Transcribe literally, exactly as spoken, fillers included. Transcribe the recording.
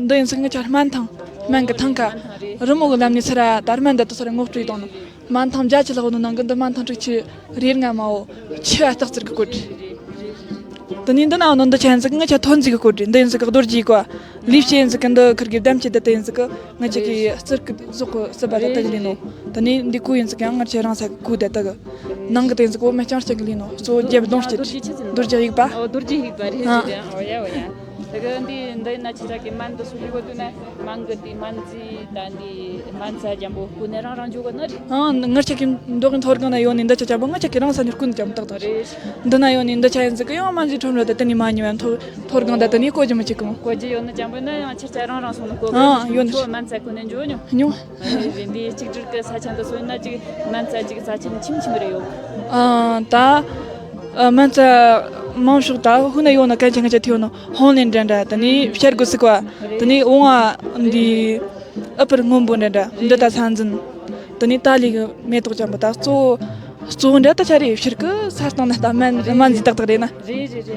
འདི་ཡིན་ཟིག་ང་ཆ་སྨན་ཐང་། སྨན་གི་ཐང་ཁ། རི་མོ་གི་ལམ་ནས་ཚུར་ར་ད་སྨན་འདི་དུ་ཚུར་ངོ་སྤྲོད་བཏང་ནོ། སྨན་ཐང་བརྒྱ་ཆ་ལྷག་ནོ་ནང་གི་འདི་སྨན་ཐང་དྲུག་ཅུ་རེ་ལྔ་མ་འོ་ཆུ་ཨ་སྟག་ཙིར་གི་བཀོད་རེད། དེ་ནས་འདི་ན་ནོ་འདི་ཆ་ཡིན་ཟིག་ང་ཆ་ཐོན་རྫས་གི་བཀོད་རེད། འདི་ཡིན་ཟིག་རྡོ་རྗེ་གི་བཀོད། ལུས་སྐྱེས་ཡིན་ཟིག་གི་འདི་ཁུར་གི་བདམས་ཀྱི་འདི་དེ་ཡིན་ཟིག་གི་ང་ཆ་གི་རྩིར་གི་ཟོག་གི་སྲིད་པ་རེད། དེ་གི་ལས་ནོ། དེ་ནས་འདི་གོ་ཡིན་ཟིག་ཡང་ང་ཆ་རང་ས་གི་གོ་དེ་དེ་གི་ནང་གི་དེ་ཡིན་ཟིག་འོ་མ་ལྕང་སྐྱ་གི་ལས་ནོ། གཙོ་བོ་རྒྱབ་གདོང་སྐྱེད། རྡོ་རྗེ་ཆི་ཟིག་རྡོ་རྗེ་དབྱུག་པ། ཨོ་རྡོ་རྗེ་དབྱུག་པ་རེད། ཨ། རེད་རེད། ཨོ་ཡ་ཨོ་ཡ། དེ་གི་འདི་འདི་ན་ཆི་ཆ་གི་སྨན་འདི་སུ་ལུག་གོ་དུ་ན་སྨན་གི་དེ་སྨན་རྩིས་ད་འདི་སྨན་རྩ་འཇམ་པོ་ཀུན་ནས་རང་རང་འཇོག་གི་ནི་རེད། ཨང་། ངར་ཆ་གི་མདོ་གི་མཐོ་སྒང་ན་ཡོད་ནི་འདི་ཆ་ཆ་པོ་ང་ཆ་གི་རང་ས་ནས་ཀུན་ཀྱང་ཏག་ཏག་རེད། འདི་ན་ཡོད་ནི་འདི་ཆ་ཡིན་ཟིག་གི་ཡང་སྨན་རྩིས་ཁྲོམ་ར་ད་དེ་ནས་མ་ཉོ་བ་མཐོ་མཐོ་སྒང་ད་དེ་ནས་གོ་རྒྱུ་མི་ཆེ་གི་མོ། གོ་རྒྱུ་ཡོད་ནི་འཇམ་པོ་ན་ཡང་ཆེར་ཆ་རང་རང་སོང་ནི་གོ་གི་ཨང་། ཡོད་ནི་མཐོ་སྨན་རྩ་ཀུན་ནས་འཇོག་ཉོ་ཉོ། རེད་རེད། འདི་གཅིག་སྒྲིལ་གི་ས་ཆ་འདི་སོང་ན་གཅིག་སྨན་རྩ་གཅིག་རྩ་ཆེན་ཆིམ་ཆིམ་རེད་ཡོད། ཨང་། ད་སྨན་རྩ་མང་ཤོས་ད་ཧུ་ན་ཡོད་ན་གན་ཆ་ང་ཆ་ཐེ་ཡོད་ན་ཧོང་ལེན་འདྲ་འདྲ་དེ་ནས་བཤད་དགོས་སི་ཀ་དེ་ནས་འོང་བ་འདི། ཨ་པར་སྔོན་པོ་འདྲ་འདྲ་འདི་ད་ས་འཛིན། དེ་ནས་ཏཱ་ལི་གི་མེ་ཏོག་ཅན་པོ་ད་གཙོ་བོ་གཙོ་བོ་འདྲ་ད་ཆ་རེད། ཕྱིར་གི་ས་སྟེང་ན་ད་སྨན་སྨན་རྫས་ཏག་ཏག་རེད་ན། རེད་རེད་རེད།